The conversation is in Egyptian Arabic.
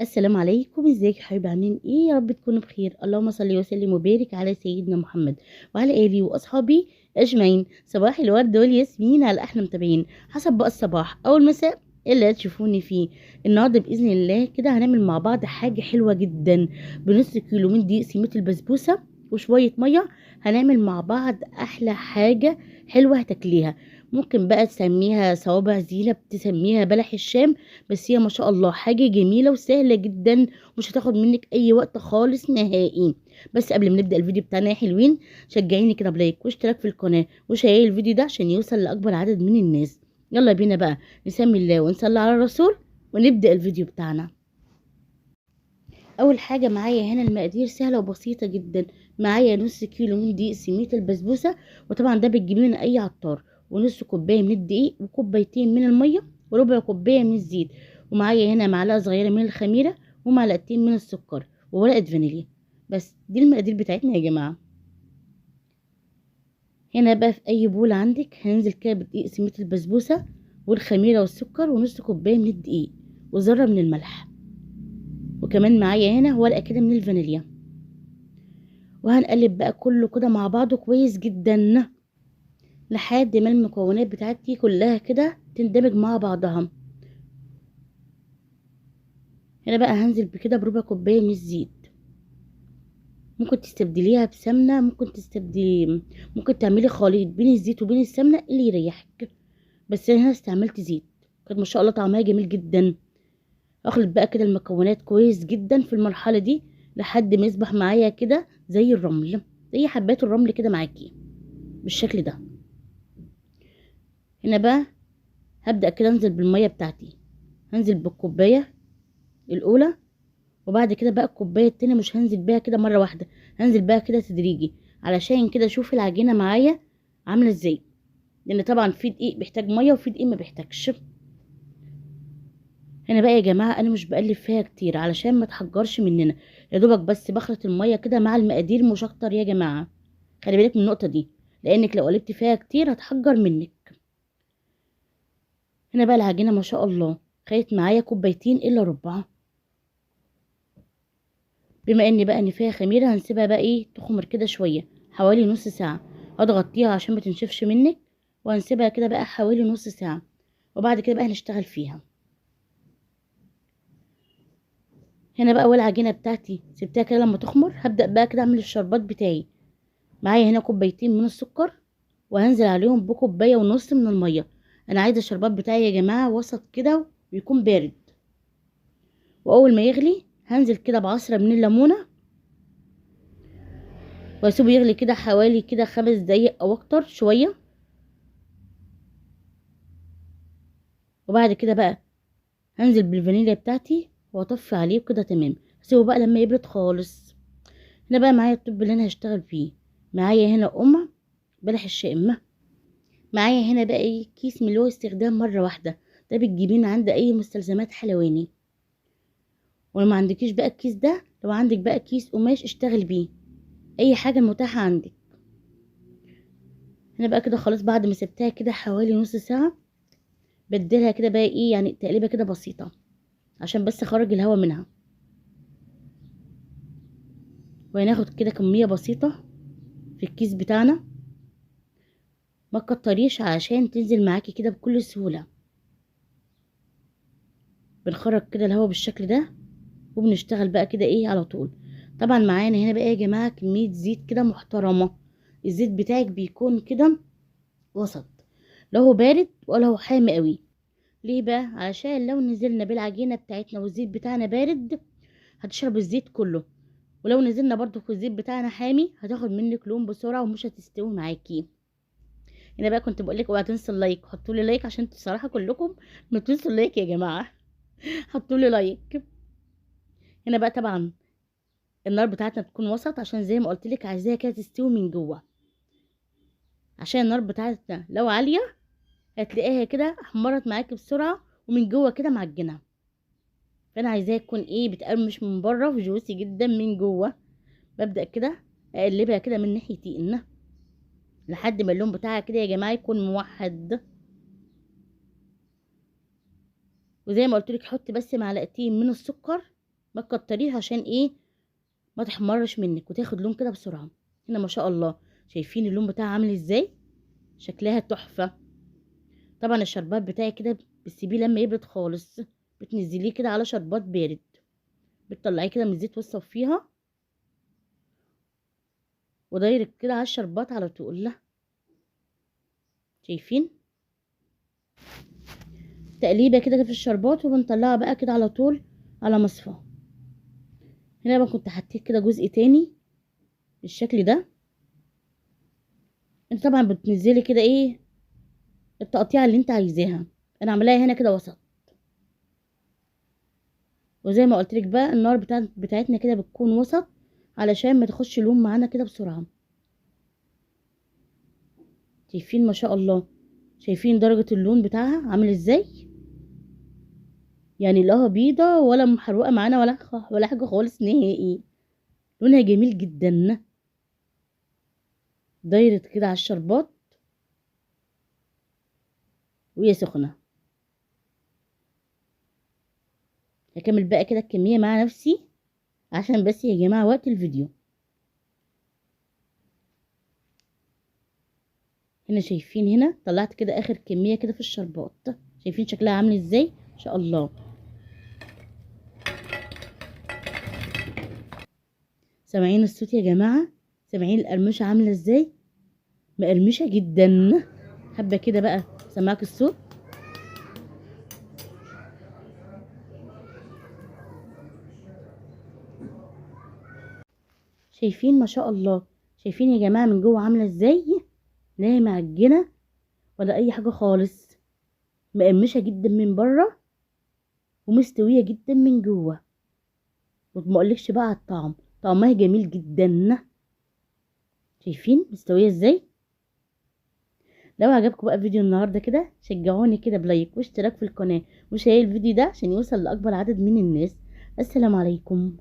السلام عليكم، ازيك يا حبايبي؟ عاملين ايه؟ يا رب تكونوا بخير. اللهم صل وسلم وبارك على سيدنا محمد وعلى اله واصحابه اجمعين. صباح الورد والياسمين على احلى متابعين، حسب بقى الصباح او المساء اللي هتشوفوني فيه. النهارده باذن الله كده هنعمل مع بعض حاجة حلوة جدا بنص كيلو من دقيق سميد البسبوسه وشوية مية. هنعمل مع بعض احلى حاجة حلوة هتاكليها، ممكن بقى تسميها صوابع زينب، تسميها بلح الشام، بس هي ما شاء الله حاجة جميلة وسهلة جدا ومش هتاخد منك اي وقت خالص نهائي. بس قبل ما نبدا الفيديو بتاعنا يا حلوين، شجعيني كده ب like واشتراك في القناة وشيري الفيديو ده عشان يوصل لاكبر عدد من الناس. يلا بينا بقى نسمي الله ونصلي على الرسول ونبدا الفيديو بتاعنا. اول حاجة معايا هنا المقادير سهلة وبسيطة جدا. معايا نص كيلو من دقيق سميد البسبوسه، وطبعا ده بتجيبيه من اي عطار، ونص كوباية من الدقيق وكوبايتين من المية وربع كوباية من الزيت، ومعايا هنا معلقه صغيرة من الخميره ومعلقتين من السكر وورقة فانيليا. بس دي المقادير بتاعتنا يا جماعة. هنا بقى في اي بوله عندك هننزل كده بدقيق سميد البسبوسه والخميره والسكر ونص كوباية من الدقيق وذره من الملح، وكمان معايا هنا ورقة كده من الفانيليا. وهنقلب بقى كله كده مع بعضه كويس جدا لحد ما المكونات بتاعتي كلها كده تندمج مع بعضها. هنا بقى هنزل بكده بربع كوباية من الزيت، ممكن تستبدليها بسمنه، ممكن تعملي خليط بين الزيت وبين السمنة اللي يريحك، بس انا هنا استعملت زيت، كانت ما شاء الله طعمها جميل جدا. اخلط بقى كده المكونات كويس جدا في المرحلة دي لحد ما يصبح معايا كده زي الرمل، زي حبات الرمل كده معاكي بالشكل ده. هنا بقى هبدأ كده انزل بالمية بتاعتي، هنزل بالكوباية الأولى، وبعد كده بقى الكوباية التانية مش هنزل بيها كده مرة واحدة، هنزل بيها كده تدريجي علشان كده اشوف العجينة معايا عاملة ازاي، لأن طبعا في دقيق بيحتاج مية وفي دقيق ما بيحتاجش. هنا بقى يا جماعة أنا مش بقلب فيها كتير علشان ما تحجرش مننا، يا دوبك بس بخلط المية كده مع المقادير مش أكتر يا جماعة. خلي بالك من النقطة دي، لأنك لو قلبتي فيها كتير هتحجر منك. هنا بقى العجينة ما شاء الله خدت معايا كوبايتين إلا ربع. بما إن بقى إن فيها خميرة هنسيبها بقى إيه تخمر كده شوية حوالي نص ساعة، هتغطيها عشان ما تنشفش منك، وهنسيبها كده بقى حوالي نص ساعة، وبعد كده بقى هنشتغل فيها. هنا بقى والعجينة بتاعتي سبتها كده لما تخمر، هبدأ بقى كده أعمل الشربات بتاعي. معايا هنا كوبايتين من السكر وهنزل عليهم بكوباية ونص من المية. انا عايزه الشربات بتاعي يا جماعة وسط كده ويكون بارد، واول ما يغلي هنزل كده بعصره من الليمونه واسيبه يغلي كده حوالي كده 5 دقايق او اكتر شوية. وبعد كده بقى هنزل بالفانيليا بتاعتي واطفي عليه كده تمام. هسيبه بقى لما يبرد خالص. هنا بقى معايا الطب اللي انا هشتغل فيه، معايا هنا قمع بلح الشام، معايا هنا بقى ايه كيس من اللي هو استخدام مرة واحدة، ده بتجيبيه من عند اي مستلزمات حلواني. ولو ما عندكيش بقى الكيس ده، لو عندك بقى كيس قماش اشتغل بيه، اي حاجة متاحة عندك. هنا بقى كده خلاص بعد ما سبتها كده حوالي نص ساعة بدلها كده بقى ايه يعني تقليبه كده بسيطة عشان بس اخرج الهواء منها. وهناخد كده كمية بسيطة في الكيس بتاعنا، ما تكتريش عشان تنزل معاكي كده بكل سهولة. بنخرج كده الهواء بالشكل ده وبنشتغل بقى كده ايه على طول. طبعا معانا هنا بقى يا جماعة كمية زيت كده محترمه، الزيت بتاعك بيكون كده وسط، لا هو بارد ولا هو حامي قوي. ليه بقى؟ علشان لو نزلنا بالعجينه بتاعتنا والزيت بتاعنا بارد هتشرب الزيت كله، ولو نزلنا برضو الزيت بتاعنا حامي هتاخد منك لون بسرعة ومش هتستوي معاكي. هنا بقى كنت بقول لك اوعوا تنسوا ال like، حطوا لي like عشان انتوا الصراحة كلكم ما تنسوا ال like يا جماعة، حطوا لي like. هنا بقى طبعا النار بتاعتنا تكون وسط عشان زي ما قلت لك عايزاها كده تستوي من جوه، عشان النار بتاعتنا لو عالية هتلاقيها كده احمرت معاكي بسرعة ومن جوه كده معجنه. فانا عايزاها تكون ايه بتقرمش من بره وجوسي جدا من جوه. ببدا كده اقلبها كده من ناحيتين لحد ما اللون بتاعها كده يا جماعة يكون موحد. وزي ما قلت لك حطي بس معلقتين من السكر ما تكتريش عشان ايه ما تحمرش منك وتاخد لون كده بسرعة. هنا ما شاء الله شايفين اللون بتاعها عامل ازاي، شكلها تحفة. طبعا الشربات بتاعي كده بتسيبيه لما يبرد خالص، بتنزليه كده على شربات بارد، بتطلعيه كده من الزيت وتصفيها ودايرك كده على الشربات على طول. لا شايفين تقليبه كده في الشربات، وبنطلعها بقى كده على طول على مصفى. هنا بقى كنت حطيت كده جزء تاني بالشكل ده. انت طبعا بتنزلي كده ايه التقطيعه اللي انت عايزاها، انا عاملاها هنا كده وسط. وزي ما قلت لك بقى النار بتاعتنا كده بتكون وسط علشان ما تخش لون معانا كده بسرعة. شايفين ما شاء الله، شايفين درجه اللون بتاعها عامل ازاي، يعني لا بيضة ولا محروقة معانا ولا حاجة خالص نهائي، لونها جميل جدا. دايرة كده على الشربات وهي سخنة. هكمل بقى كده الكمية مع نفسي عشان بس يا جماعة وقت الفيديو. هنا شايفين هنا طلعت كده اخر كمية كده في الشربات، شايفين شكلها عامل ازاي ان شاء الله. سامعين الصوت يا جماعة؟ سامعين القرمشه عامله ازاي؟ مقرمشه جدا. حابة كده بقى سامعاك الصوت. شايفين ما شاء الله، شايفين يا جماعة من جوه عامله ازاي؟ لا معجنه ولا اي حاجة خالص، مقرمشه جدا من بره ومستويه جدا من جوه. وما اقولكش بقى على الطعم، طعمها جميل جدا. شايفين مستوية ازاي؟ لو عجبكم بقى فيديو النهارده كده شجعوني كده ب like واشتراك في القناة و share الفيديو ده عشان يوصل لاكبر عدد من الناس. السلام عليكم.